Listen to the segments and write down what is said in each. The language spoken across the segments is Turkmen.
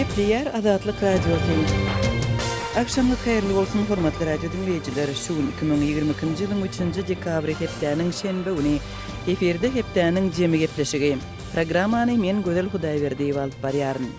Gepleýär Azatlyk Radiosy. Agşamyňyz haýyrly bolsun, hormatly radio diňleýjiler! Şu gün 2022-nji ýylyň üçünji dekabry hepdäniň şenbe güni. Efirde hepdäniň jemi gepleşigi. Programmany men Gözel Hudaýberdiýewa alyp barýaryn.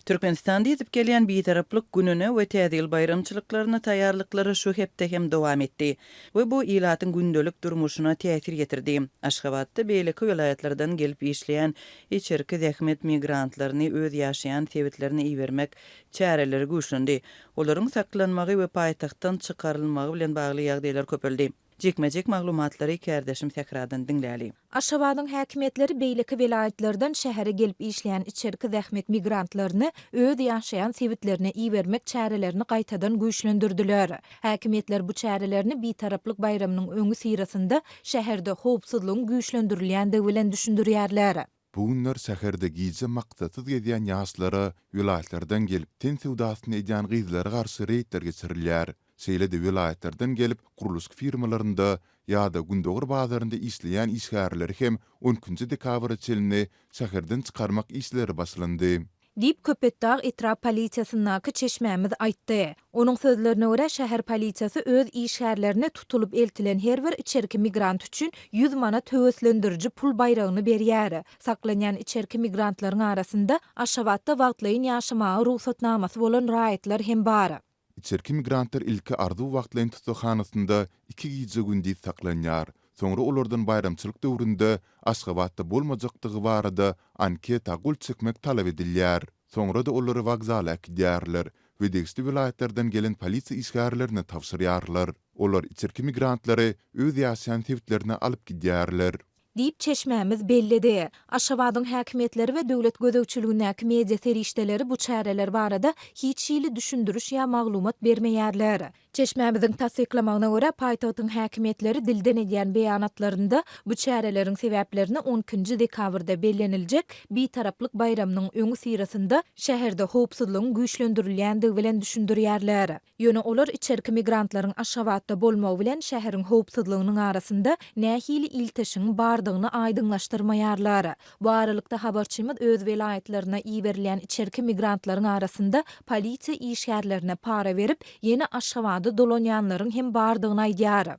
Türkmenistanda ýetip gelýän Bitaraplyk gününe we Täze ýyl baýramçylyklaryna taýýarlyklary şu hepde hem dowam etdi we bu ilatyň gündelik durmuşyna täsir ýetirdi. Aşgabatda beýleki welaýatlardan gelip işleýän içerki zähmet migrantlaryny öz ýaşaýan sebitlerine ibermek çäreleri güýçlendi. Olaryň saklanmagy we paýtagtdan çykarylmagy bilen bagly ýagdaýlar köpeldi. Jikme-jik maglumatlary kärdeşim Sähradan diňläli. Aşgabadyň häkimiýetleri beýleki welaýatlardan şähere gelip işleýän içerki zähmet migrantlaryny öz ýaşaýan sebitlerine ibermek çärelerini gaýtadan güýçlendirdiler. Häkimiýetler bu çärelerini Bitaraplyk baýramynyň öňüsyrasynda şäherde howpsuzlygyň güýçlendirilýändigi bilen düşündirýärler. Bu günler şäherde gije maksatsyz gezýän ýaşlara, welaýatlardan gelip ten söwdasyny edýän gyzlara garşy reýdler geçirilýär. Şeýle-de welaýatlardan gelip gurluşyk firmalarynda ýa-da gündogar bazarynda işleýän işgärleri hem on ikinji dekabra çenli şäherden çykarmak işleri başlandy. Diýip, Köpetdag etrap polisiýasyndaky çeşmämiz aýtdy. Onuň sözlerine görä, şäher polisiýasy öz işgärlerine tutulyp eltilen her bir içerki migrant üçin 100 manat höweslendiriji pul baýragyny berýär. Saklanýan içerki migrantlaryň arasynda Aşgabatda wagtlaýyn ýaşamaga rugsatnamasy bolan raýatlar hem bar. Içerki migrantlar ilki Arzuw wagtlaýyn tussaghanasynda iki gije-gündiz saklanýar. Soňra olardan baýramçylyk döwründe Aşgabatda bolmajakdygy barada anketa gol çekmek talap edilýär. Soňra-da olary wokzala äkidýärler we degişli welaýatlardan gelen polisiýa işgärlerine tabşyrýarlar. Olar içerki migrantlary öz ýaşaýan sebitlerine alyp gidýärler. Diýip, çeşmämiz belledi. Aşgabadyň häkimiýetleri we döwlet gözegçiligindäki media serişdeleri bu çäreler barada hiç hili düşündiriş ýa maglumat bermeýärler. Çeşmämiziň tassyklamagyna görä, paýtagtyň häkimiýetleri dilden edýän beýanatlarynda bu çäreleriň sebäplerini on ikinji dekabrda belleniljek Bitaraplyk baýramynyň öňüsyrasynda şäherde howpsuzlygyň güýçlendirilýändigi bilen düşündirýärler. Ýöne olar içerki migrantlaryň Aşgabatda bolmagy bilen şäheriň howpsuzlygynyň arasynda nähili ilteşigiň bardygyny aýdyňlaşdyrmaýarlar. Bu aralykda habarçymyz öz welaýatlaryna iberilýän içerki migrantlaryň arasynda polisiýa işgärlerine para berip, ýene Aşgabada dolanýanlaryň hem bardygyny aýdýar.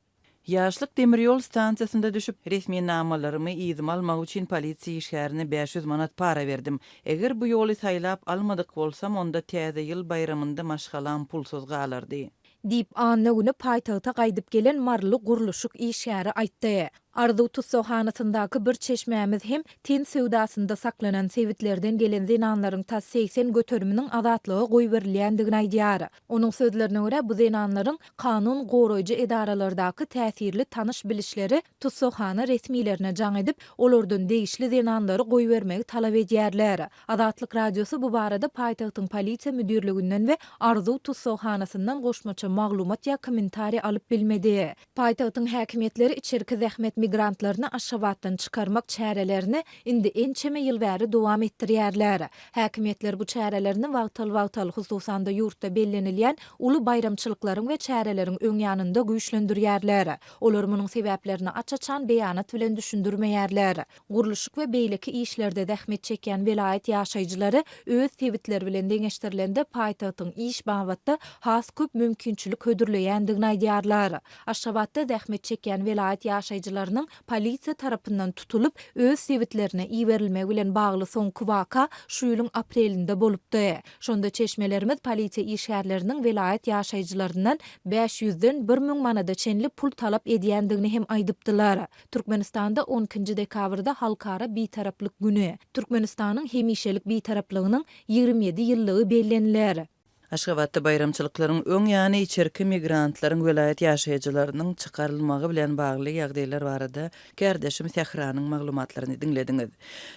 Ýaşlyk demir ýol stansiýasynda düşüp, resminamalarymy yzyma almak üçin polisiýa işgärine 500 manat para berdim. Eger bu ýoly saýlap almadyk bolsam, onda Täze ýyl baýramynda maşgalam pulsuz galardy. Diýip, anna güni paýtagta gaýdyp gelen maryly gurluşyk işgäri aýtdy. Arzuw tussaghanasyndaky bir çeşmämiz hem ten söwdasynda saklanan sebitlerden gelen zenanlaryň tas 80 göteriminiň azatlyga goýberilýändigini aýdýar. Onuň sözlerine görä, bu zenanlaryň kanun goraýjy edaralardaky täsirli tanyş-bilişleri tussaghana resmilerine jaň edip, olardan degişli zenanlary goýbermegi talap edýärler. Azatlyk Radiosy bu barada paýtagtyň polisiýa müdirliginden we Arzuw tussaghanasyndan goşmaça maglumat ýa kommentariý alyp bilmedi. Paýtagtyň häkimiýetleri içerki zähmet migrantlaryny Aşgabatdan çykarmak çärelerini indi ençeme ýyl bäri dowam etdirýärler. Häkimiýetler bu çärelerini wagtal-wagtal, hususan-da ýurtda bellenilýän uly baýramçylyklaryň we çäreleriň öň ýanynda güýçlendirýärler. Olar munuň sebäplerini aç-açan beýanat bilen düşündirmeýärler. Gurluşyk we beýleki işlerde zähmet çekýän welaýat ýaşaýjylary öz sebitleri bilen deňeşdirilende paýtagtyň iş babatda has köp mümkinçilik hödürleýändigini aýdýarlar. Aşgabatda zähmet çekýän welaýat ýaşaýjylarynyň polisiýa tarapyndan tutulyp, öz sebitlerine iberilmegi bilen bagly soňky waka şu ýylyň aprelinde bolupdy. Şonda çeşmelerimiz polisiýa işgärleriniň welaýat ýaşaýjylaryndan bäş ýüzden 1000 manada çenli pul talap edýändigini hem aýdypdylar. Türkmenistanda on ikinji dekabrda Halkara Bitaraplyk güni, Türkmenistanyň hemişelik Bitaraplygynyň 27 ýyllygy belleniler. Aşgabatda baýramçylyklaryň öň ýany içerki migrantlaryň welaýat ýaşaýjylarynyň çykarylmagy bilen bagly ýagdaýlar barada kärdeşim Sähranyň maglumatlaryny diňlediňiz.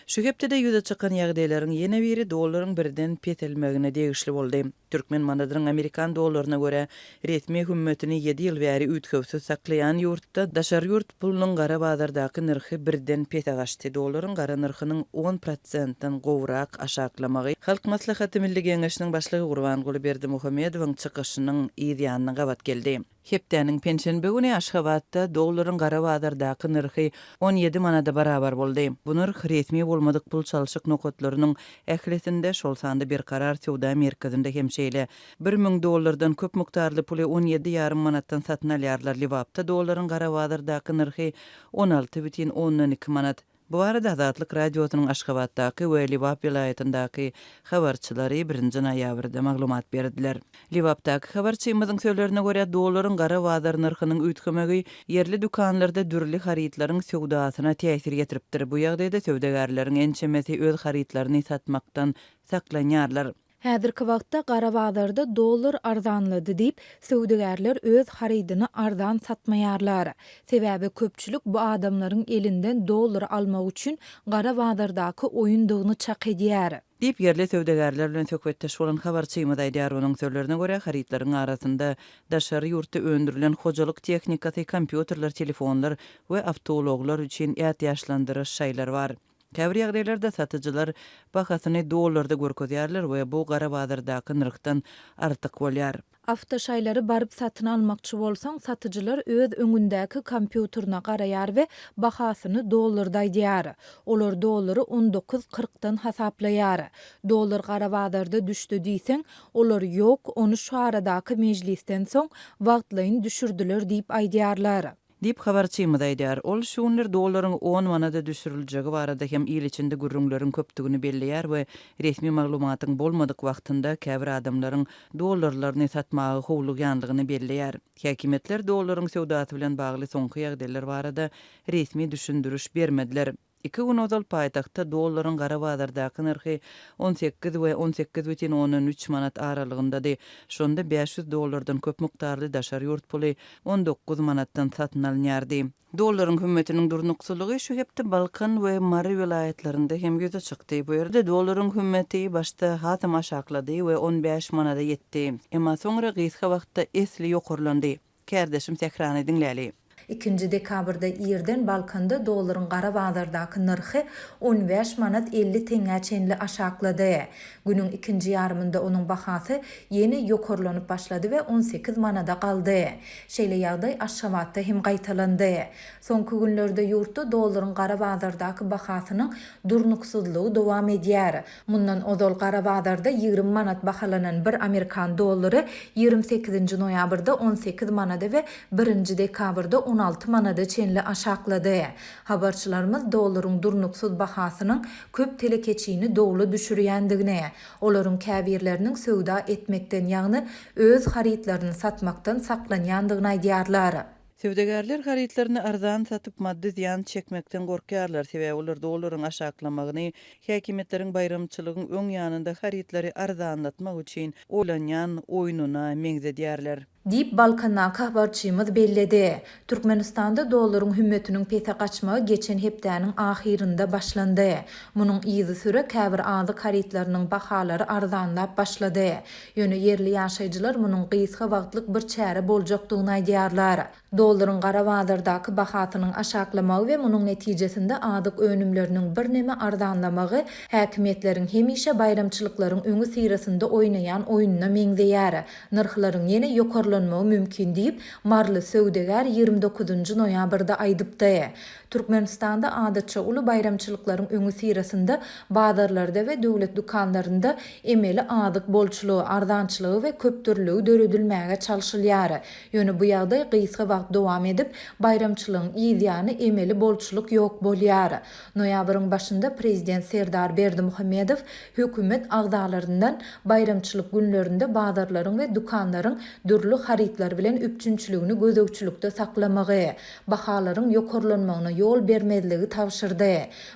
Şu hepdede ýüze çykan ýagdaýlaryň ýene biri dollaryň birden peselmegine degişli boldy. Türkmen manadynyň amerikan dollaryna görä resmi hümmetini ýedi ýyl bäri üýtgewsiz saklaýan ýurtda daşary ýurt pulunyň gara bazardaky nyrhy birden pese gaçdy. Dollaryň gara nyrhynyň on prosentden gowrak aşaklamagy Halk Maslahaty Milli Geňeşiniň Başlygy Gurbanguly. Serdar Berdimuhamedowyň çykyşynyň yz ýanyna gabat geldi. Hepdäniň penşenbe güni Aşgabatda dollaryň gara bazardaky nyrhy 17 manada barabar boldy. Bu nyrh resmi bolmadyk pul çalşyk nokatlarynyň ählisinde, şol sanda Berkarar söwda merkezinde hem şeýle. 1000 dollardan köp mukdarly puly 17 ýarym manatdan satyn alýarlar. Lebapda dollaryň gara bazardaky nyrhy 16,2 manat. Bu barada Azatlyk Radiosynyň Aşgabatdaky we Lebap welaýatyndaky habarçylary birinji noýabrda maglumat berdiler. Lebapdaky habarçymyzyň sözlerine görä, dollaryň gara bazar nyrhynyň üýtgemegi ýerli dükanlarda dürli harytlaryň söwdasyna täsir ýetiripdir. Bu ýagdaýda söwdagärleriň ençemesi öz harytlaryny satmakdan saklanýarlar. Häzirki wagtda gara bazarda dollar arzanlady diýip, söwdagärler öz harydyny arzan satmaýarlar. Sebäbi köpçülik bu adamlaryň elinden dollar almak üçin gara bazardaky oýundygyny çak edýär. Diýip, ýerli söwdagärler bilen söhbetdeş bolan habarçymyz aýdýar. Onuň sözlerine görä, harytlaryň arasynda daşary ýurtda öndürilen hojalyk tehnikasy, kompýuterler, telefonlar we awtoulaglar üçin ätiýaçlandyryş şaýlary bar. Käbir ýagdaýlarda satyjylar bahasyny dollarda görkezýärler we bu gara bazardaky nyrhdan artyk bolýar. Awtoşaýlary baryp satyn almakçy bolsaň, satyjylar öz öňündäki kompýuterine garaýar we bahasyny dollarda aýdýar. Olar dollary on dokuz kyrkdan hasaplaýar. Dollar gara bazarda düşdi diýseň, olar ýok, ony şu aradaky mejlisden soň wagtlaýyn düşürdiler diýip aýdýarlar. Diýip, habarçymyz aýdýar. Ol şu günler dollaryň on manada düşüriljegi barada hem il içinde gürrüňleriň köpdügini belleýär we resmi maglumatyň bolmadyk wagtynda käbir adamlaryň dollarlaryny satmaga howlugýanlygyny belleýär. Häkimiýetler dollaryň söwdasy bilen bagly soňky ýagdaýlar barada resmi düşündiriş bermediler. Iki gün ozal paýtagtda dollaryň gara bazardaky nyrhy 18 we 18,3 manat aralygyndady. Şonda 500 dollardan köp mukdarly daşary ýurt puly 19 manatdan satyn alynýardy. Dollaryň hümmetiniň durnuksyzlygy şu hepde Balkan we Mary welaýatlarynda hem ýüze çykdy. Bu ýerde dollaryň hümmeti başda hasam aşaklady we 15 manada ýetdi. Emma soňra gysga wagtda esli ýokarlandy. Kärdeşim Sährany diňläli. Ikinji dekabrda irden Balkanda dollaryň gara bazardaky nyrhy 15 manat 50 teňňä çenli aşaklady. Günüň ikinji ýarymynda onuň bahasy ýene ýokarlanyp başlady we 18 manada galdy. Şeýle ýagdaý Aşgabatda hem gaýtalandy. Soňky günlerde ýurtda dollaryň gara bazardaky bahasynyň durnuksyzlygy dowam edýär. Mundan ozal gara bazarda 20 manat bahalanan bir amerikan dollary 28-nji noýabrda 18 manada we birinji dekabrda 16 manada çenli aşaklady. Habarçylarymyz dollaryň durnuksyz bahasynyň köp telekeçini dowla düşürýändigini, olaryň käbirleriniň söwda etmekden, ýagny öz harytlaryny satmakdan saklanýandygyny aýdýarlar. Söwdagärler harytlaryny arzan satyp, maddy zyýan çekmekden gorkýarlar, sebäbi olar dollaryň aşaklamagyny häkimiýetleriň baýramçylygyň öň ýanynda harytlary arzanlatmak üçin oýlanýan oýnuna meňzedýärler. Diýip, Balkandaky habarçymyz belledi. Türkmenistanda dollaryň hümmetiniň pese gaçmagy geçen hepdäniň ahyrynda başlandy. Munuň yzysüre käbir azyk harytlarynyň bahalary arzanlap başlady. Ýöne ýerli ýaşaýjylar munuň gysga wagtlyk bir çäre boljakdygyny aýdýarlar. Dollaryň gara bazardaky bahasynyň aşaklamagy we munuň netijesinde azyk önümleriniň birneme arzanlamagy häkimiýetleriň hemişe baýramçylyklaryň öňüsyrasynda oýnaýan oýnuna meňzeýär. Nyrhlaryň ýene ýokarlanmagy mümkin diýip, maryly söwdagär 29 noýabrda aýdypdy. Türkmenistanda adatça uly baýramçylyklaryň öňüsyrasynda bazarlarda we döwlet dükanlarynda emeli azyk bolçulygy, arzançylygy we köpdürlüligi döredilmäge çalşylýar. Ýöne bu ýagdaý gysga wagt dowam edip, baýramçylygyň yz ýany emeli bolçulyk ýok bolýar. Noýabryň başynda prezident Serdar Berdimuhamedow hökümet agzalaryndan baýramçylyk günlerinde bazarlaryň we dükanlaryň dürli harytlar bilen üpjünçiligini gözegçilikde saklamagy, bahalaryň ýokarlanmagyna ýol bermezligi tabşyrdy.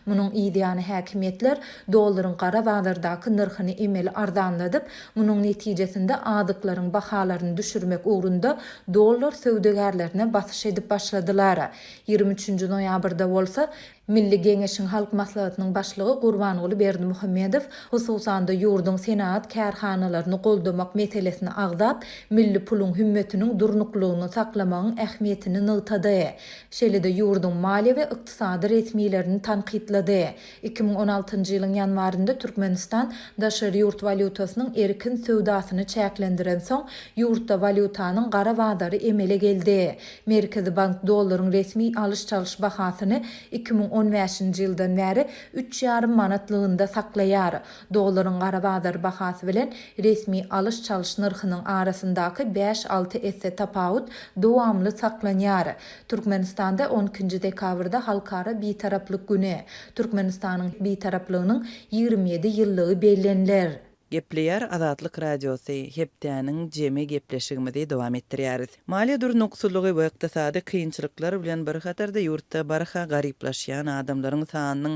Munuň yzýany häkimiýetler dollaryň gara bazardaky nyrhyny emeli arzanladyp, munuň netijesinde azyklaryň bahalaryny düşürmek ugrunda dollar söwdagärlerine basyş edip başladylar. 23 nji noýabrda bolsa. Milli Geňeşiň Halk Maslahatynyň Başlygy Gurbanguly Berdimuhamedow, hususan-da, ýurduň senagat kärhanalaryny goldamak meselesini agzap, milli puluň hümmetiniň durnuklylygyny saklamagyň ähmiýetini nygtady. Şeýle-de ýurduň maliýe we ykdysady resmilerini tankytlady. 2016-njy ýylyň ýanwarynda Türkmenistan daşary ýurt walýutasynyň erkin söwdasyny çäklendirensoň, ýurtda walýutanyň gara bazary emele geldi. Merkezi bank dollaryň resmi alyş-çalyş bahasyny 2015-nji ýyldan bäri üç ýarym manatlygynda saklaýar. Dollaryň gara bazar bahasy bilen resmi alyş-çalyş nyrhynyň arasyndaky bäş-alty esse tapawut dowamly saklanýar. Türkmenistanda on ikinji dekabrda Halkara Bitaraplyk güni, Türkmenistanyň Bitaraplygynyň 27 ýyllygy belleniler. Gepleýär Azatlyk Radiosy, Hepdäniň jemi gepleşigimizi dowam etdirýäris. Maliýe durnuksyzlygy we ykdysady kynçylyklar bilen bir hatarda ýurtda barha garyplaşýan adamlaryň sanynyň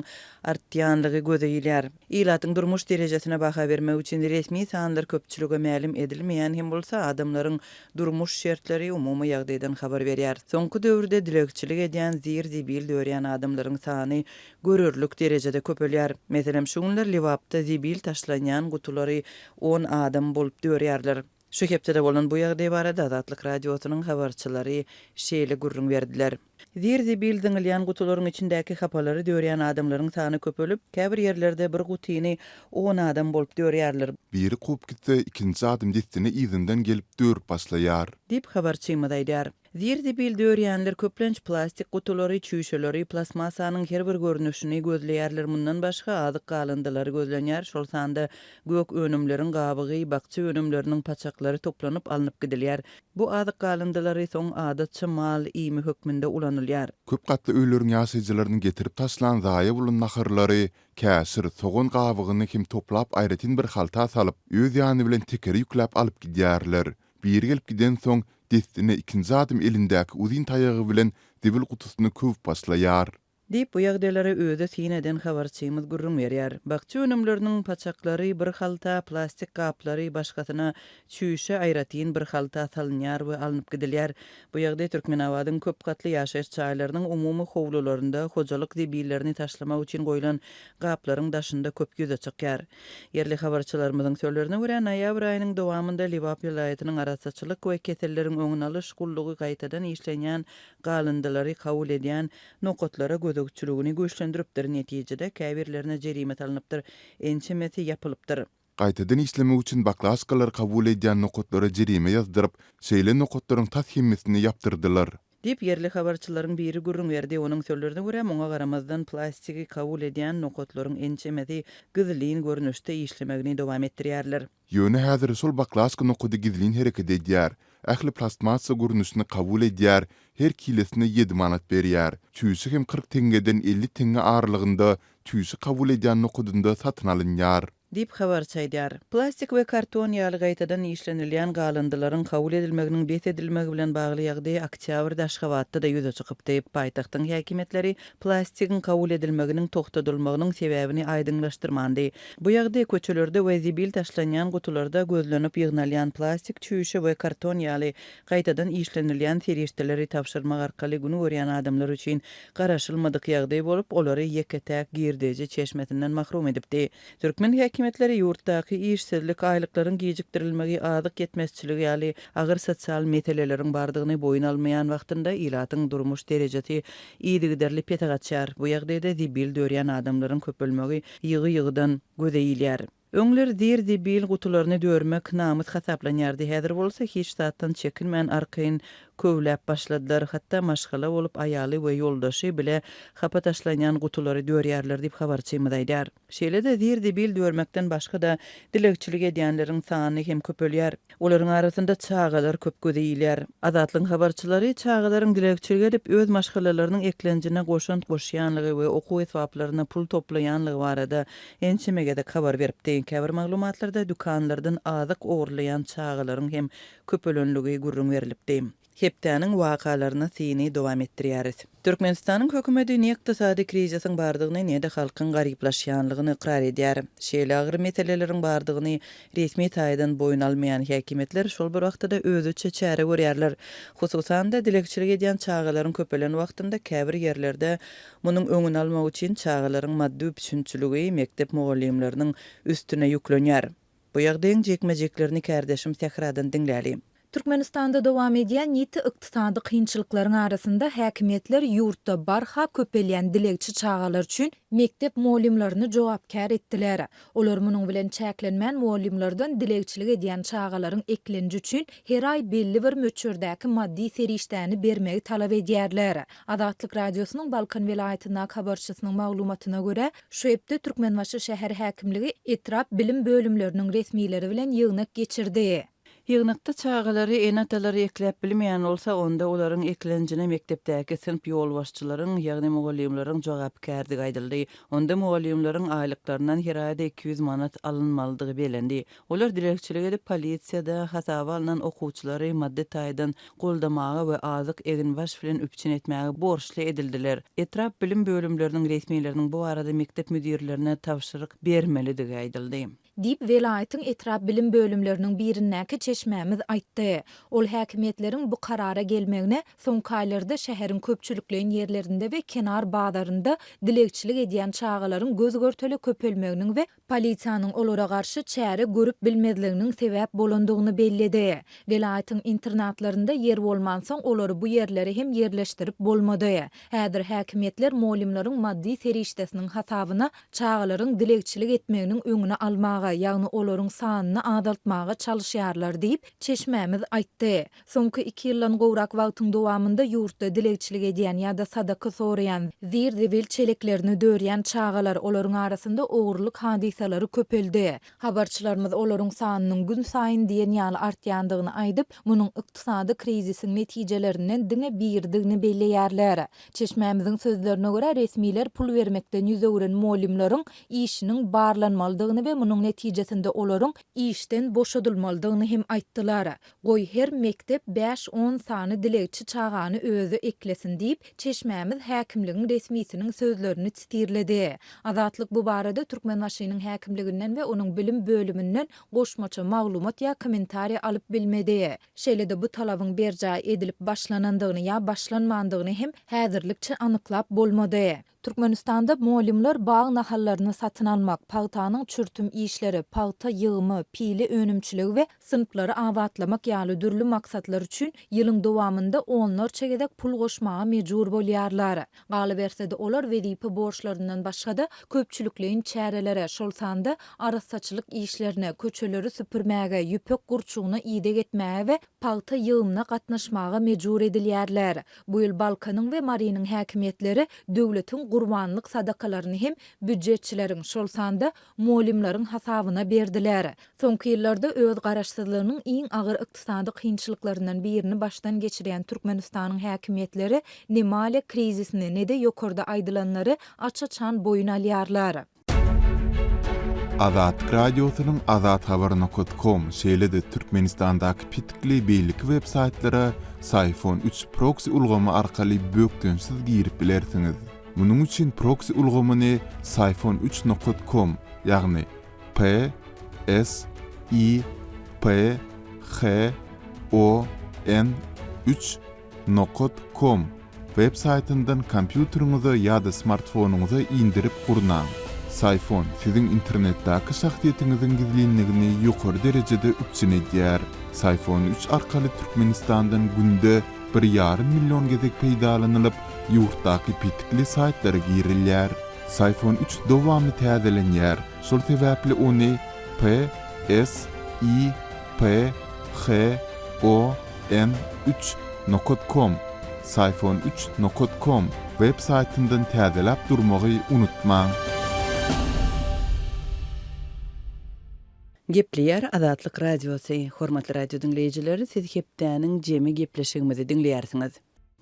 artýanlygy göze ilýär. Ilatyň durmuş derejesine baha bermek üçin resmi sanlar köpçülige mälim edilmeýän hem bolsa, adamlaryň durmuş şertleri umumy ýagdaýdan habar berýär. Soňky döwürde dilegçilik edýän, zir-zibil dörýän adamlaryň sany görerlik derejede köpelýär. Meselem, şu günler Lebapda zibil taşlanýan gutulary on adam bolup dörýärler. Şu hepdede bolan bu ýagdaý barada Azatlyk Radiosynyň habarçylary şeýle gürrüň berdiler. Zir-zibil zyňylýan gutularyň içindäki hapalary dörýän adamlaryň sany köpelip, käbir ýerlerde bir gutyny on adam bolup dörýärler. Biri kowup gitse, ikinji adam dessine yzyndan gelip dörüp başlaýar. Diýip, habarçymyz aýdýar. Zir-zibil dörýänler köplenç plastik gutulary, çüýşeleri, plastmassanyň her bir görnüşini gözleýärler, mundan başga azyk galyndylary gözlenýär, şol sanda gök önümleriň gabygy, bakja önümleriniň paçaklary toplanyp alnyp gidilýär. Bu azyk galyndylary soň adatça mal iými hökmünde ulanylýar. Köp gatly öýleriň ýaşaýjylarynyň getirip taşlan zaýa bolan naharlary, käşir, sogan gabygyny hem toplap aýratyn bir halta salyp, öz ýany bilen tekere ýükläp alyp gidýärler. Biri gelip gidensoň, dessine ikinji adam elindäki uzyn taýagy bilen zibil gutusyny köwüp başlaýar. Diýip, bu ýagdaýlara özi syn eden habarçymyz gürrüň berýär. Bakja önümleriniň paçaklary bir halta, plastik gaplary başgasyna, çüýşe aýratyn bir halta salynýar we alnyp gidilýär. Bu ýagdaý Türkmenabadyň köp gatly ýaşaýyş jaýlarynyň umumy howlularynda hojalyk zibillerini taşlamak üçin goýlan gaplaryň daşynda köp ýüze çykýar. Ýerli habarçylarymyzyň sözlerine görä, noýabr aýynyň dowamynda Lebap welaýatynyň Arassaçylyk we keselleriň öňüni alyş gullugy gaýtadan işlenýän galyndylary kabul edýän nokatlara gözegçiligini güýçlendiripdir, netijede käbirlerine jerime salnypdyr, ençemesi ýapylypdyr. Gaýtadan işlemek üçin baklaşkalary kabul edýän nokatlara jerime ýazdyryp, şeýle nokatlaryň tas hemmesini ýapdyrdylar. Diýip, ýerli habarçylaryň biri gürrüň berdi. Onuň sözlerine görä, muňa garamazdan, plastigi kabul edýän nokatlaryň ençemesi gizlin görnüşde işlemegini dowam etdirýärler. Ýöne häzir şol baklaşka nokady gizlin hereket edýär. Ähli plastmassa görnüşini kabul edýär, her kilesine ýedi manat berýär. Çüýşe hem 40 teňňeden 50 teňňe aralygynda çüýşe kabul edýän nokadynda satyn alynýar. Diýip, habarçy aýdýar. Plastik we karton ýaly gaýtadan işlenilýän galyndylaryň kabul edilmeginiň bes edilmegi bilen bagly ýagdaý oktýabrda Aşgabatda-da ýüze çykypdy. Paýtagtyň häkimiýetleri plastigiň kabul edilmeginiň togtadylmagynyň sebäbini aýdyňlaşdyrmandy. Bu ýagdaý köçelerde we zibil taşlanýan gutularda gözlenip ýygnalýan plastik çüýşe we karton ýaly gaýtadan işlenilýän serişdeleri tabşyrmak arkaly gün görýän adamlar üçin garaşylmadyk ýagdaý bolup, olary ýeke-täk girdeji çeşmesinden mahrum edipdi. Türkmen häkimiýetleri ýurtdaky işsizlik, aýlyklaryň gijikdirilmegi, azyk ýetmezçiligi ýaly agyr sosial meseleleriň bardygyny boýun almaýan wagtynda ilatyň durmuş derejesi yzygiderli pese gaçýar. Bu ýagdaýda zibil dörýän adamlaryň köpelmegi ýygy-ýygydan göze ilýär. Öňler zir-zibil gutularyny dörmek namys hasaplanýardy, häzir bolsa hiç zatdan çekinmän arkaýyn köwläp başladylar, hatda maşgala bolup aýaly we ýoldaşy bile hapa taşlanýan gutulary dörýärler diýip habarçymyz aýdýar. Şeýle-de zir-zibil dörmekden başga-da dilegçilik edýänleriň sany hem köpelýär. Olaryň arasynda çagalar köp göze ilýär. Azatlygyň habarçylary çagalaryň dilegçilik edip, öz maşgalalarynyň eklenjine goşant goşýanlygy we okuw esbaplaryna pul toplaýanlygy barada ençeme gezek habar beripdi. Käbir maglumatlarda dükanlardan azyk ogurlaýan çagalaryň hem köpelenligi gürrüň berlipdi. Hepdäniň wakalaryna syny dowam etdirýäris. Türkmenistanyň hökümeti ne ykdysady krizisiň bardygyny, ne-de halkyň garyplaşýanlygyny ykrar edýär. Şeýle agyr meseleleriň bardygyny resmi taýdan boýun almaýan häkimiýetler şol bir wagtda-da özüçe çäre görýärler. Hususan-da, dilegçilik edýän çagalaryň köpelen wagtynda käbir ýerlerde munuň öňüni almak üçin çagalaryň maddy üpjünçiligi mekdep mugallymlarynyň üstüne ýüklenýär. Bu ýagdaýyň jikme-jiklerini kärdeşim Sähradan diňläli. Türkmenistanda dowam edýän ýiti ykdysady kynçylyklaryň arasynda häkimiýetler ýurtda barha köpelýän dilegçi çagalar üçin mekdep mugallymlaryny jogapkär etdiler. Olar munuň bilen çäklenmän mugallymlardan dilegçilik edýän çagalaryň eklenji üçin her aý belli bir möçberdäki maddy serişdäni bermegi talap edýärler. Azatlyk Radiosynyň Balkan welaýatyndaky habarçysynyň maglumatyna görä, şu hepde Türkmenbaşy şäher häkimligi etrap bilim bölümleriniň resmileri bilen ýygnak geçirdi. Ýygnakda çagalary ene-atalary ekläp bilmeýän bolsa, onda olaryň eklenjine mekdepdäki synp ýolbaşçylaryň, ýagny mugallymlaryň jogapkärdigi aýdyldy. Onda mugallymlaryň aýlyklaryndan her aýda 200 manat alynmalydygy bellendi. Olar dilegçilik edip, polisiýada hasaba alnan okuwçylary maddy taýdan goldamaga we azyk, eginbaş bilen üpjün etmäge borçly edildiler. Etrap bilim bölümleriniň resmileriniň bu barada mekdep müdirlerine tabşyryk bermelidigi aýdyldy. Diýip, welaýatyň etrap bilim bölümleriniň birindäki çeşmämiz aýtdy. Ol häkimiýetleriň bu karara gelmegine soňky aýlarda şäheriň köpçülikleýin ýerlerinde we kenar bazarynda dilegçilik edýän çagalaryň göz-görtele köpelmeginiň we polisiýanyň olara garşy çäre görüp bilmezliginiň sebäp bolandygyny belledi. Welaýatyň internatlarynda ýer bolmansoň, olary bu ýerlere hem ýerleşdirip bolmady. Häzir häkimiýetler mugallymlaryň maddy serişdesiniň hasabyna çagalaryň dilegçilik etmeginiň öňüni almaga, ýagny olaryň sanyny azaltmaga çalyşýarlar diýip, çeşmämiz aýtdy. Soňky iki ýyldan gowrak wagtyň dowamynda ýurtda dilegçilik edýän ýa-da sadaka soraýan, zir-zibil çeleklerini dörýän çagalar, olaryň arasynda ogurlyk hadysalary köpeldi. Habarçylarymyz olaryň sanynyň günsaýyn diýen ýaly artýandygyny aýdyp, munuň ykdysady krizisiň netijelerinden diňe biridigini belleýärler. Çeşmämiziň sözlerine görä, resmiler pul bermekden ýüz öwren mugallymlaryň işiniň barlanmalydygyny we munuň netijesinde olaryň işden boşadylmalydygyny hem aýtdylar. Goý, her mekdep bäş-on sany dilegçi çagany özi eklesin diýip, çeşmämiz häkimligiň resmisiniň sözlerini sitirledi. Azatlyk bu barada Türkmenbaşynyň häkimliginden we onuň bilim bölüminden goşmaça maglumat ýa kommentariý alyp bilmedi. Şeýle-de bu talabyň berjaý edilip başlanandygyny ýa başlanmandygyny hem häzirlikçe anyklap bolmady. Türkmenistanda mugallymlar bag nahallaryny satyn almak, pagtanyň çürtüm işleri, pagta ýygymy, pile önümçiligi we synplary abatlamak ýaly dürli maksatlar üçin ýylyň dowamynda onlarça gezek pul goşmaga mejbur bolýarlar. Galyberse-de, olar wezipe borçlaryndan başga-da, köpçülikleýin çärelere, şol sanda arassaçylyk işlerine, köçeleri süpürmäge, ýüpek gurçugyna ideg etmäge we pagta ýygymyna gatnaşmaga mejbur edilýärler. Bu ýyl Balkanyň we Marynyň häkimiýetleri döwletiň gurbanlyk sadakalaryny hem býujetçileriň, şol sanda mugallymlaryň hasabyna berdiler. Soňky ýyllarda öz garaşsyzlygynyň iň agyr ykdysady kynçylyklaryndan birini başdan geçirýän Türkmenistanyň häkimiýetleri ne maliýe krizisini, ne-de ýokarda aýdylanlary aç-açan boýun alýarlar. Azatlyk Radiosynyň Azathabar nokat kom, şeýle-de Türkmenistandaky petikli beýleki web-saýtlara Syfon üç proksi ulgamy arkaly bökdençsiz girip bilersiňiz. Munuň üçin proksi ulgamyny Syfon üç nokat kom, ýagny P S I P H O N üç nokat kom web saýtyndan kompýuteriňize ýa-da smartfonyňyza indirip gurnaň. Syfon siziň internetdäki şahsyýetiňiziň gizlinligini ýokary derejede üpjün edýär. Syfon üç arkaly Türkmenistandan günde bir ýarym million gezek peýdalanylyp, ýurtdaky petikli saýtlara girilýär. Syfon üç dowamly täzelenýär, şol sebäpli ony P S I P H O N üç nokat kom, Syfon üç nokat kom, web saýtyndan täzeläp durmagy unutmaň. Gepleýär Azatlyk Radiosy, Hormatly radio diňleýjiler, siz hepdäniň jemi gepleşigimizi diňleýärsiňiz.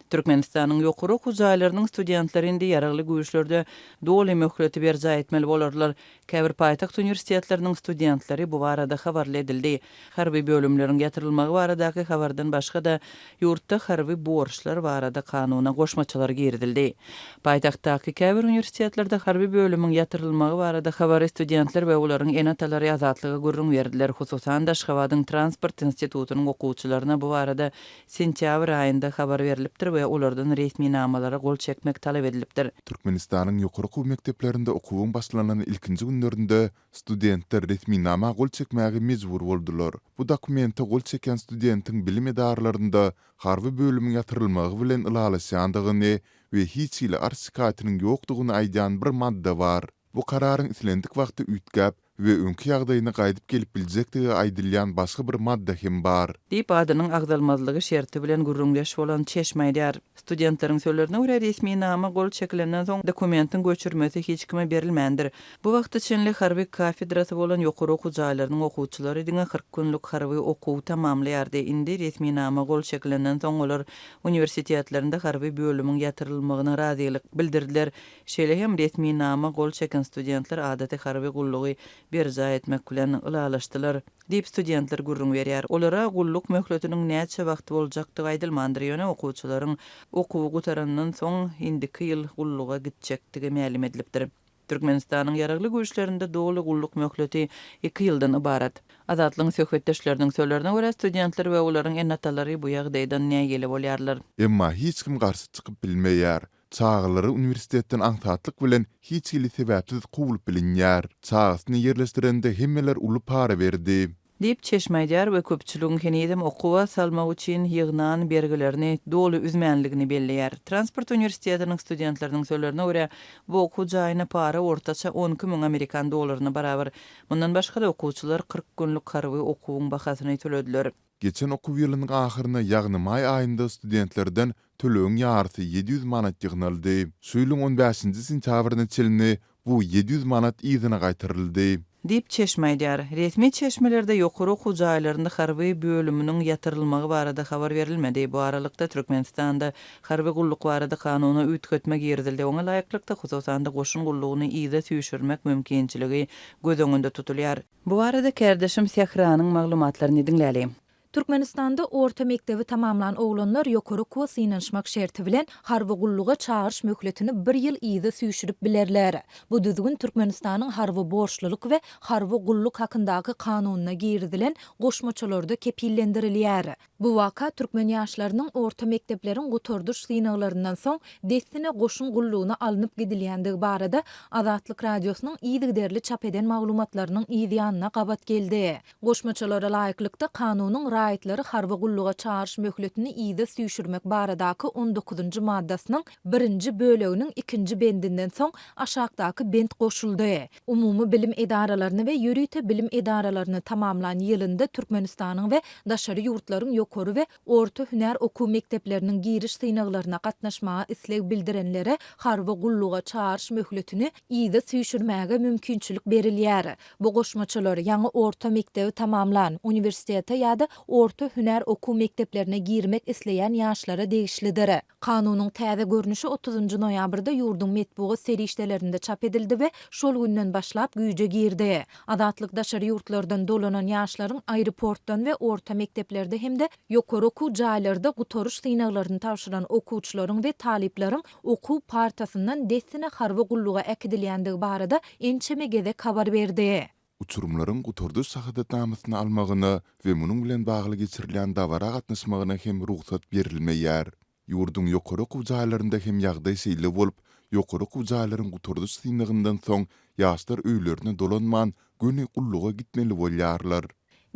Türkmenistanyň ýokary okuw jaýlarynyň studentleri indi Ýaragly Güýçlerde doly möhleti berjaý etmeli bolarlar. Käbir paýtagt uniwersitetleriniň studentleri bu barada habarly edildi. Harby bölümleriň ýatyrylmagy baradaky habardan başga-da, ýurtda harby borçlar barada kanuna goşmaçalar girizildi. Paýtagtdaky käbir uniwersitetlerde harby bölümiň ýatyrylmagy barada habary studentler we olaryň ene-atalary Azatlyga gürrüň berdiler. Hususan-da, Aşgabadyň Transport institutynyň okuwçylaryna bu barada sentýabr aýynda habar berlipdir we olardan resminamalara gol çekmek talap edilipdir. Türkmenistanyň ýokary okuw mekdeplerinde okuwyň başlanan ilkinji günlerinde studentler resminama gol çekmäge mejbur boldular. Bu dokumente gol çeken studentiň bilim edaralarynda harby bölümiň ýatyrylmagy bilen ylalaşýandygyny we hiç hili arz-şikaýatynyň ýokdugyny aýdýan bir madda bar. Bu kararyň islendik wagtda üýtgäp we öňki ýagdaýyna gaýdyp gelip biljekdigi aýdylýan başga bir madda hem bar. Diýip, adynyň agzalmazlygy şerti bilen gürrüňdeş bolan çeşme aýdýar. Studentleriň sözlerine görä, resminama gol çekilenden soň dokumentiň göçürmesi hiç kime berilmändir. Bu wagta çenli harby kafedrasy bolan ýokary okuw jaýlarynyň okuwçylary diňe 40 günlük harby okuwy tamamlaýardy. Indi resminama gol çekilenden soň olar uniwersitetlerinde harby bölümiň ýatyrylmagyna razylyk bildirdiler. Şeýle hem resminama gol çeken studentler adaty harby gullugy berjaý etmek bilen ylalaşdylar, diýip, studentler gürrüň berýär. Olara gulluk möhletiniň näçe wagt boljakdygy aýdylmandyr, ýöne okuwçylaryň okuwy gutarandan soň indiki ýyl gulluga gitjekdigi mälim edilipdir. Türkmenistanyň Ýaragly Güýçlerinde doly gulluk möhleti iki ýyldan ybarat. Azatlygyň söhbetdeşleriniň sözlerine görä, studentler we olaryň ene-atalary bu ýagdaýdan nägile bolýarlar. Emma hiç kim garşy çykyp bilmeýär. Çagalary uniwersitetden aňsatlyk bilen hiç hili sebäpsiz kowulyp bilinýär. Çagasyny ýerleşdirende hemmeler uly para berdi. Diýip, çeşme aýdýar we köpçüligiň henizem okuwa salmak üçin ýygnan bergilerini doly üzmänligini belleýär. Transport uniwersitetiniň studentleriniň sözlerine görä, bu okuw jaýyna para ortaça 12 müň amerikan dollaryna barabar. Mundan başga-da, okuwçylar 40 günlük harby okuwyň bahasyny tölediler. Geçen okuw ýylynyň ahyryna, ýagny maý aýynda studentlerden tölegiň ýarysy 700 manat ýygnaldy. Şu ýylyň on bäşinji sentýabryna çenli bu 700 manat yzyna gaýtaryldy. Diýip, çeşme aýdýar. Resmi çeşmelerde ýokary okuw jaýlarynda harby bölüminiň ýatyrylmagy barada habar berilmedi. Bu aralykda, Türkmenistanda harby gulluk barada kanuna üýtgetme girizildi. Oňa laýyklykda, hususan-da, goşun gullugyny yza süýşürmek mümkinçiligi göz öňünde tutulýar. Bu barada kärdeşim Sähranyň maglumatlaryny diňläli. Türkmenistanda orta mekdebi tamamlan oglanlar ýokary okuwa synanyşmak şerti bilen harby gulluga çagyryş möhletini bir ýyl yza süýşürip bilerler. Bu düzgün Türkmenistanyň Harby borçlulyk we harby gulluk hakyndaky kanunyna girizilen goşmaçalarda kepillendirilýär. Bu waka türkmen ýaşlarynyň orta mekdepleriň gutardyş synaglaryndan soň dessine goşun gullugyna alnyp gidilýändigi barada Azatlyk Radiosynyň yzygiderli çap eden maglumatlarynyň yz ýanyna gabat geldi. Goşmaçalara laýyklykda, kanunyň raýatlary harby gulluga çagyryş möhletini yza süýşürmek baradaky on dokuzynjy maddasynyň birinji böleginiň ikinji bendinden soň aşakdaky bent goşuldy, Umumy bilim edaralaryny we ýörite bilim edaralaryny tamamlan ýylynda Türkmenistanyň we daşary ýurtlaryň ýokary we orta hünär okuw mekdepleriniň giriş synaglaryna gatnaşmaga isleg bildirenlere harby gulluga çagyryş möhletini yza süýşürmäge mümkinçilik berilýär. Bu goşmaçalar, ýaňy orta mekdebi tamamlan, uniwersitete ýa-da orta hünär okuw mekdeplerine girmek isleýän ýaşlara degişlidir. Kanunyň täze görnüşi otuzynjy noýabrda ýurduň metbugat serişdelerinde çap edildi we şol günden başlap güýje girdi. Azatlyk daşary ýurtlardan dolanan ýaşlaryň aeroportdan we orta mekdeplerde hem-de ýokary okuw jaýlarda gutaryş synaglaryny tabşyran okuwçylaryň we talyplaryň okuw partasyndan dessine harby gulluga äkidilýändigi barada ençeme gezek habar berdi. Uçurymlaryň gutardyş şahadatnamasyny almagyna we munuň bilen bagly geçirilýän dabara gatnaşmagyna hem rugsat berilmeýär. Ýurduň ýokary okuw jaýlarynda hem ýagdaý şeýle bolup, ýokary okuw jaýlaryň gutardyş synagyndan soň ýaşlar öýlerine dolanman, göni gulluga gitmeli bolýarlar.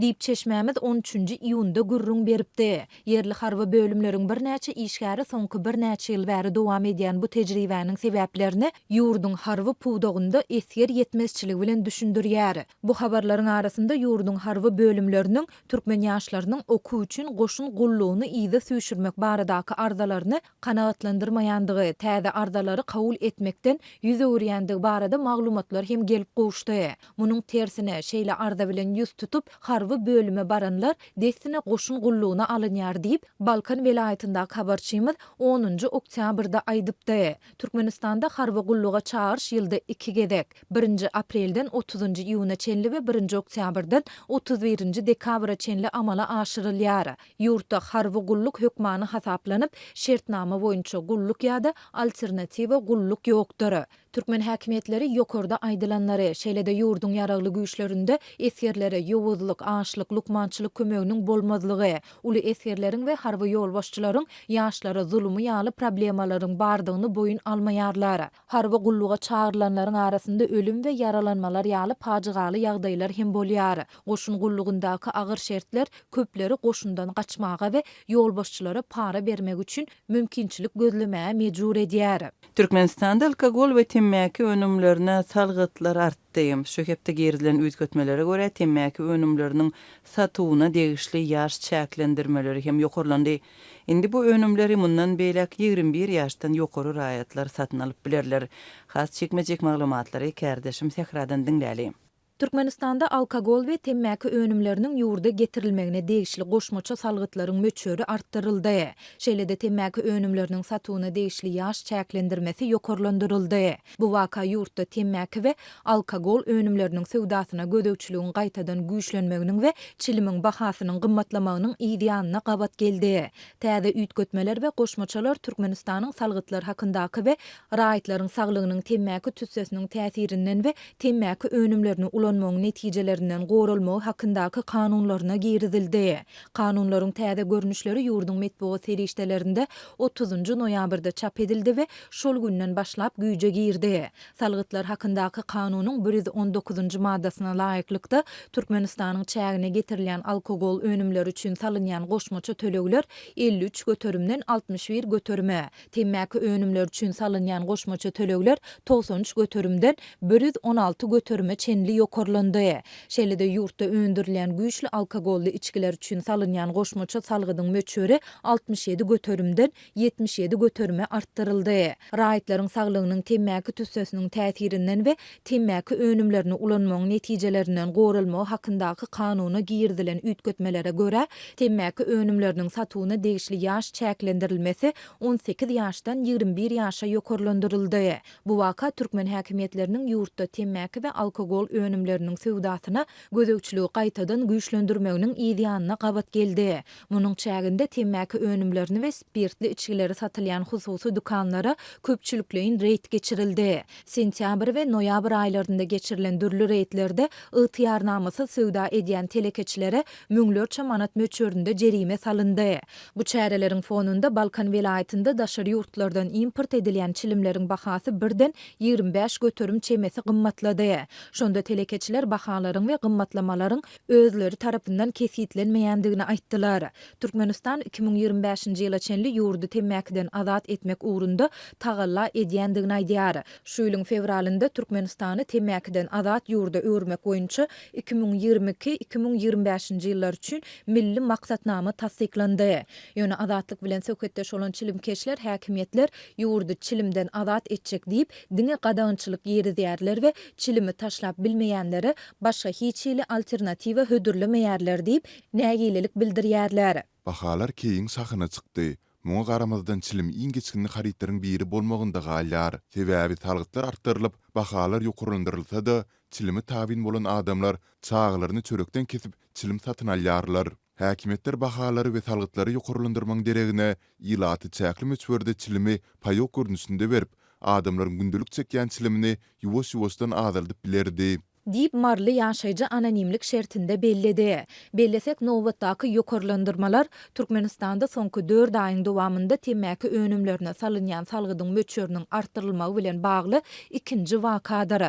Diýip, çeşmämiz on üçünji iýunda gürrüň beripdi. Ýerli harby bölümleriň birnäçe işgäri soňky birnäçe ýyl bäri dowam edýän bu tejribäniň sebäplerini ýurduň harby pudagynda esger ýetmezçiligi bilen düşündirýär. Bu habarlaryň arasynda ýurduň harby bölümleriniň türkmen ýaşlarynyň okuw üçin goşun gullugyny yza süýşürmek baradaky arzalaryny kanagatlandyrmaýandygy, täze arzalary kabul etmekden ýüz öwürýändigi barada maglumatlar hem gelip gowuşdy. Munuň tersine, şeýle arza bilen ýüz tutup, harby. Harby bölüme baranlar dessine goşun gullugyna alynýar diýip, Balkan welaýatyndaky habarçymyz onunjy oktýabrda aýdypdy. Türkmenistanda harby gulluga çagyryş ýylda iki gezek, birinji aprelden otuzynjy iýuna çenli we birinji oktýabrdan 31 nji dekabra çenli amala aşyrylýar. Ýurtda harby gulluk hökmany hasaplanyp, şertnama boýunça gulluk ýa-da alternatiwa gulluk ýokdur. Türkmen häkimiýetleri ýokarda aýdylanlary, şeýle-de ýurduň ýaragly güýçlerinde esgerlere ýowuzlyk, açlyk, lukmançylyk kömeginiň bolmazlygy, uly esgerleriň we harby ýolbaşçylaryň ýaşlara zulumy ýaly problemalaryň bardygyny boýun almaýarlar. Harby gulluga çagyrylanlaryň arasynda ölüm we ýaralanmalar ýaly pajygaly ýagdaýlar hem bolýar. Goşun gullugyndaky agyr şertler köpleri goşundan gaçmaga we ýolbaşçylara para bermek üçin mümkinçilik gözlemäge mejbur edýär. Türkmenistanda alkogol we temmäki önümlerine salgytlar artdy. Şu hepde girizilen üýtgetmelere görä, temmäki önümleriniň satuwyna degişli ýaş çäklendirmeleri hem ýokarlandy. Indi bu önümleri mundan beýläk 21 ýaşdan ýokary raýatlar satyn alyp bilerler. Has jikme-jik maglumatlary kärdeşim Sähradan diňläli. Türkmenistanda alkogol we temmäki önümleriniň ýurda getirilmegine degişli goşmaça salgytlaryň möçberi artdyryldy. Şeýle-de temmäki önümleriniň satuwyna degişli ýaş çäklendirmesi ýokarlandyryldy. Bu waka ýurtda temmäki we alkogol önümleriniň söwdasyna gözegçiligiň gaýtadan güýçlenmeginiň we çilimiň bahasynyň gymmatlamagynyň yz ýanyna gabat geldi. Täze üýtgetmeler we goşmaçalar Türkmenistanyň Salgytlar hakyndaky we Raýatlaryň saglygynyň temmäki tüssesiniň täsirinden we temmäki önümlerini ulanmagyň netijelerinden goralmagy hakyndaky kanunlaryna girizildi. Kanunlaryň täze görnüşleri ýurduň metbugat serişdelerinde otuzynjy noýabrda çap edildi we şol günden başlap güýje girdi. Salgytlar hakyndaky kanunyň 119-njy maddasyna laýyklykda, Türkmenistanyň çägine getirilýän alkogol önümleri üçin salynýan goşmaça tölegler 53 göterimden 61 göterime, Temmäki önümleri üçin salynýan goşmaça tölegler 93 göterimden 116 göterime çenli ýokarlandy. Şeýle-de ýurtda öndürilýän güýçli alkogolly içgiler üçin salynýan goşmaça salgydyň möçberi 67 göterimden 77 göterime artdyryldy. Raýatlaryň saglygynyň temmäki tüssesiniň täsirinden we temmäki önümlerini ulanmagyň netijelerinden goralmagy hakyndaky kanuna girizilen üýtgetmelere görä, temmäki önümleriniň satuwyna degişli ýaş çäklendirilmesi 18 ýaşdan 21 ýaşa ýokarlandyryldy. Bu waka türkmen häkimiýetleriniň ýurtda temmäki we alkogol önümleriniň söwdasyna gözegçiligi gaýtadan güýçlendirmeginiň yz ýanyna gabat geldi. Munuň çäginde temmäki önümlerini we spirtli içgileri satylýan hususy dükanlara köpçülikleýin reýd geçirildi. Sentýabr we noýabr aýlarynda geçirilen dürli reýdlerde ygtyýarnamasyz söwda edýän telekeçilere müňlerçe manat möçberinde jerime salyndy. Bu çäreleriň fonunda Balkan welaýatynda daşary ýurtlardan import edilýän çilimleriň bahasy birden 25% çemesi gymmatlady. Şonda telekeçiler bahalaryň we gymmatlamalaryň özleri tarapyndan kesgitlenmeýändigini aýtdylar. Türkmenistan 2025-nji ýyla çenli ýurdy temmäkiden azat etmek ugrunda tagalla edýändigini aýdýar. Şu ýylyň fewralynda Türkmenistany temmäkiden azat ýurda öwürmek boýunça 2022, 2025-nji ýyllar üçin milli maksatnama tassyklandy. Ýöne Azatlyk bilen söhbetdeş bolan çilimkeşler häkimiýetler ýurdy çilimden azat etjek diýip, diňe gadagançylyk girizýärler we çilimi taşlap bilmeýänlere başga hiç hili alternatiwa hödürlemeýärler diýip, nägilelik bildirýärler. Bahalar keýigiň şahyna çykdy. Muňa garamazdan çilim iň geçginli harytlaryň biri bolmagynda galýar. Sebäbi salgytlar artdyrylyp, bahalar ýokarlandyrylsa-da, çilime tabyn bolan adamlar çagalaryny çörekden kesip, çilim satyn alýarlar. Häkimiýetler bahalary we salgytlary ýokarlandyrmagyň deregine, ilata çäkli möçberde çilimi paýok görnüşinde berip, adamlaryň gündelik çekýän çilimini ýuwaş-ýuwaşdan azaldyp bilerdi. Diýip, maryly ýaşaýjy anonimlik şertinde belledi. Bellesek, nobatdaky ýokarlandyrmalar Türkmenistanda soňky dört aýyň dowamynda temmäki önümlerine salynýan salgydyň möçberiniň artdyrylmagy bilen bagly ikinji wakadyr.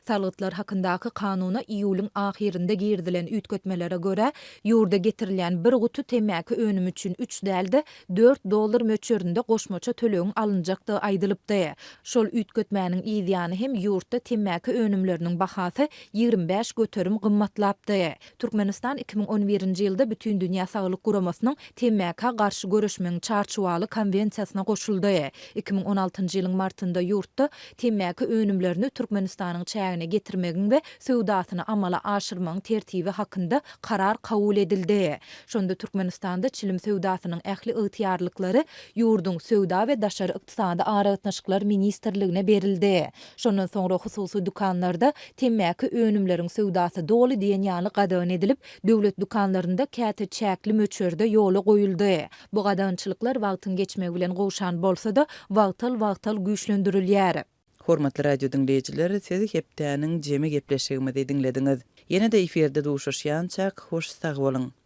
Salgytlar hakyndaky kanuna iýulyň ahyrynda girizilen üýtgetmelere görä, ýurda getirilýän bir guty temmäki önümi üçin üç däl-de, dört dollar möçberinde goşmaça tölegiň alynjakdygy aýdylypdy. Şol üýtgetmäniň yzýany hem ýurtda temmäki önümleriniň bahasy 25% gymmatlapdy. Türkmenistan 2011-nji ýylda Bütindünýä Saglyk Guramasynyň temmäkä garşy göreşmegiň çarçuwaly konwensiýasyna goşuldy. 2016-njy ýylyň martynda ýurtda temmäki önümlerini Türkmenistanyň çägine getirmegiň we söwdasyny amala aşyrmagyň tertibi hakynda karar kabul edildi. Şonda Türkmenistanda çilim söwdasynyň ähli ygtyýarlyklary ýurduň Söwda we daşary ykdysady aragatnaşyklar ministrligine berildi. Şondan soňra hususy dükanlarda temmäki önümleriň söwdasy doly diýen ýaly gadagan edilip, döwlet dükanlarynda käte çäkli möçberde ýola goýuldy. Bu gadagançylyklar wagtyň geçmegi bilen gowşan bolsa-da, wagtal-wagtal güýçlendirilýär. Hormatly radio diňleýjiler, siz hepdäniň jemi gepleşigimizi diňlediňiz. Ýene-de efirde duşuşýançak, hoş sag boluň!